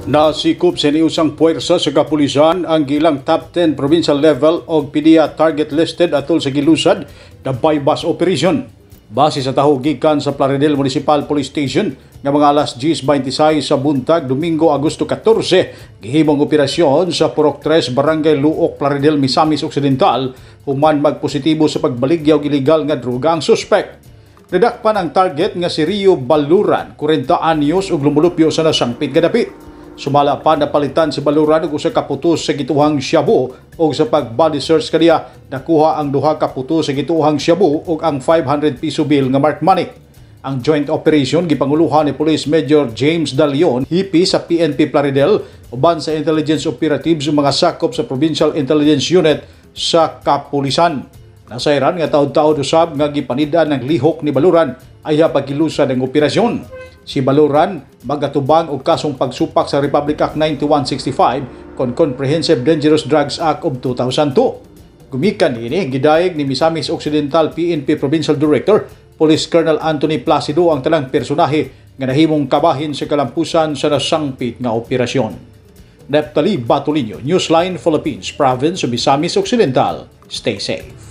Nasikop sa niusang puwersa sa kapulisan ang gilang top 10 provincial level og PDEA target listed atol sa gilusad na buy-bust operation. Base sa taho gikan sa Plaridel Municipal Police Station nga mga alas 10:26 sa buntag, Domingo, Agosto 14, gihimong operasyon sa Purok 3, Barangay Luok, Plaridel, Misamis Occidental human magpositibo sa pagbaligya og ilegal nga droga ang suspect. Nadakpan ang target nga si Rio Baluran, 40 anyos ug lumulupyo sa nasangpit nga dapit. Sumala pa, napalitan si Baluran og usa ka putos sa gituohang shabu ug sa pag body search kaniya nakuha ang duha ka putos sa gituohang shabu ug ang 500 piso bill nga mark money. Ang joint operation gipanguluhan ni Police Major James Dalion, hepe sa PNP Plaridel, uban sa intelligence operatives ug mga sakop sa Provincial Intelligence Unit sa kapulisan. Nasayran nga taod-taod usab nga gipanid-an ng lihok ni Baluran ayha paggilusad ang operasyon. Si Baluran magatubang og kasong pagsupak sa Republic Act 9165 kon Comprehensive Dangerous Drugs Act of 2002. Gumikan niini, gidayeg ni Misamis Occidental PNP Provincial Director Police Colonel Anthony Placido ang tanang personahe nga nahimong kabahin sa kalampusan sa nasangpit nga operasyon. Neptali Batolino, Newsline Philippines, Province of Misamis Occidental. Stay safe.